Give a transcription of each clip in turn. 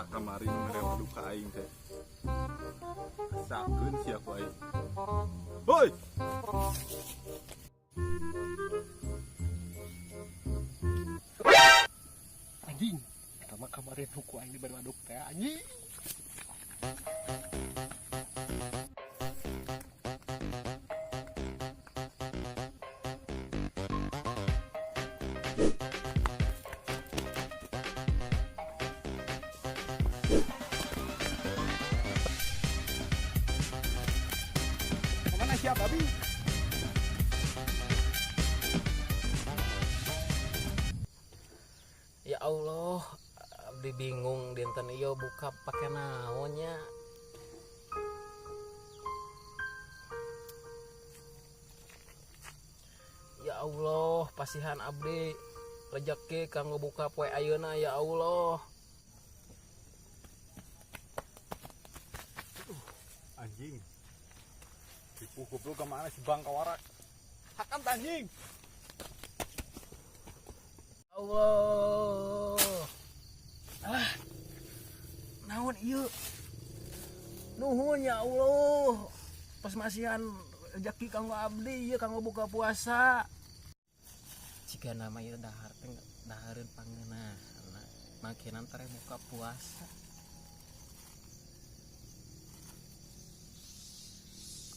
Saha kamari nu mere waduk ka aing teh? Rasakeun sia ku aing. Hoi! Anjing, eta mah kamari nu ku aing dibere waduk teh, anjing. Kemana siap babi? Ya Allah, abdi bingung dinten ieu buka pake naon nya. Ya Allah, pasihan abdi rejeki kanggo buka poe ayeuna, ya Allah. Anjing. Ripuh goblok, kemana si Bang Kawarak? Hakan anjing. Allah. Ah. Naon ieu? Nuhun, ya Allah. Pas masihan rejeki kanggo abdi ieu kanggo buka puasa. Jika nama ieu dahar teh dahareun pangeunahna. Makinan teh buka puasa.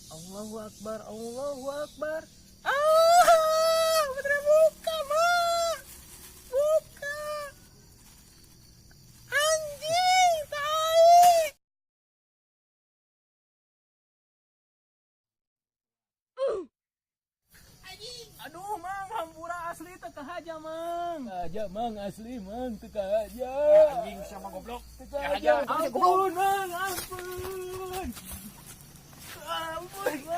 Allahu Akbar, Allahu Akbar. Ah, bener buka, Mak. Buka. Anjing, tai. Anjing. Aduh, Mang, hampura asli teu kahaja, Mang. Aja, Mang, asli, Mang, teu kahaja. Anjing sama goblok. Teu kahaja. Ampun, Mang, ampun. Ampun, Mang.